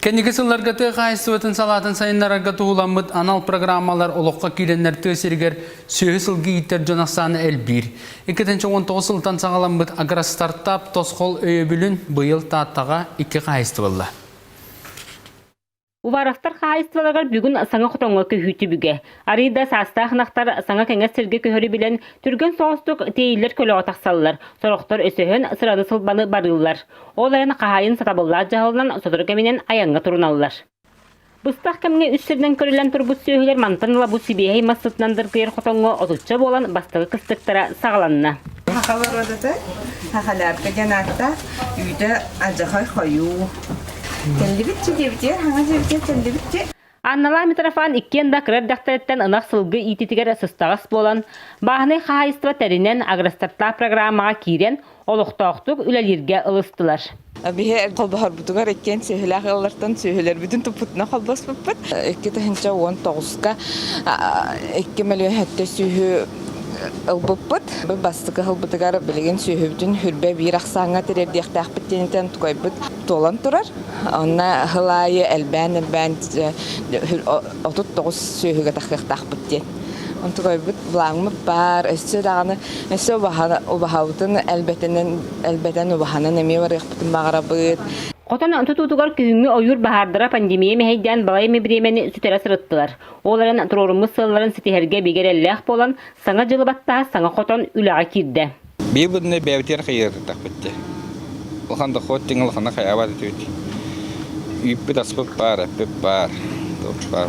Кэнники сылларга тыа хаһаайыстыбатын салаатын сайыннарарга туһуламмыт анал программалар олоххо киирэннэр тыа сиригэр сүөһү-сылгы ииттэр дьон ахсаана элбиир. 2019 сылтан саҕаламмыт агростартап тосхол өйөбүлүн быйыл Тааттаҕа икки хаһаайыстыба ылла. Уваровтар хаһаайыстыбаларыгар бүгүн саҥа хотоҥҥо көһүү түбүгэ. Арыый да саастаах ынахтар саҥа кэҥэс сиргэ көһөрү билэн, түргэн соҕустук тиэйиллэр көлөҕө тахсаллар, сорохтор өсөһөн, сыраны-сылбаны барыыллар. Ол эрэн хаһаайын сатабыллаах дьаһалынан сотору кэминэн айаҥҥа туруналлар. Быстах кэмҥэ үс сиринэн көрүллэн турбут сүөһүлэр мантан ыла бу сибиэһэй мас сытынан дыргыйар хотоҥҥо отучча буолан бастакы кыстыктара саҕаланна. Сахалар одата Сахалярка диэн ааттаах үүтэ алдьархай хойуу. Кэллибитчи диэбитигэр хаҥа диэбитигэр кэллибитчи. Анналаах Митрофан иккиэн да кыра эрдэхтэриттэн ынах сылгы иититигэр сыстаҕас буолан, бааһынай хаһаайыстыба тэринэн агростартап программаҕа киирэн, олохтоохтук үлэлииргэ ылыстылар. Биһи холбоһорбутугар иккиэн сүөһүлээх ыаллартан сүөһүлэрбитин туппутуна холбоспуппут. 2019-ка 2 700 ылбыппыт. Бастакы ылбытыгар билигин сүөһүбүтүн хүрбэ биир ахсааҥҥа тириэрдиэхтээхпит диэнтэн тукайбыт туолан турар. Онно сыл аайы элбээн-элбээн 39 сүөһүгэ тахсыахтаахпыт диэн. Онтукайбыт былааҥмыт баар, өссө даҕаны өссө убаһабытын элбэтинэн элбэтэн убаһанан эмиэ барыахпытын баҕарабыт. Хотон тутуутугар күһүҥҥү ойуур баһаардара пандемия мэһэйдээн балай эмэ бириэмэни сүтэрэ сырыттылар. Ол эрэн туруоруммут сыалларын ситиһэргэ бигэ эрэллээх буолан, саҥа дьылы баттаһа саҥа хотон үлэҕэ киирдэ. Биир быдыны бэйэбитигэр хайыырдахпыт дии. Улахан дохуот диҥ улахана хайаабат этибит. Үүппүт аспыт баар, эппит баар, туох баар.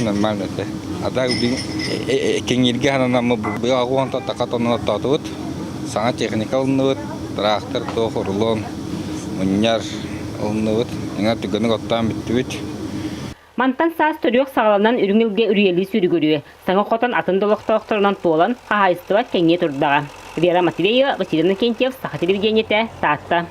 Нормально этэ. А так кэҥииргэ хананаммыт быйыл аҕуонта така тоннун оттоотубут. Саҥа техника ылынныбыт, трактор туох рулон, мунньар ылынныбыт. Иҥэр түргэнник оттоон бүттүбүт. Мантан саас төрүөх саҕаланан үрүҥ илгэ үрүйэлии сүүрүгүрүө, саҥа хотон атын да олохтоохторунан туолан, хаһаайыстыба кэҥиэ турдаҕа. Вера Матвеева, Василий Иннокентьев, Саха телевидениетэ, Таатта.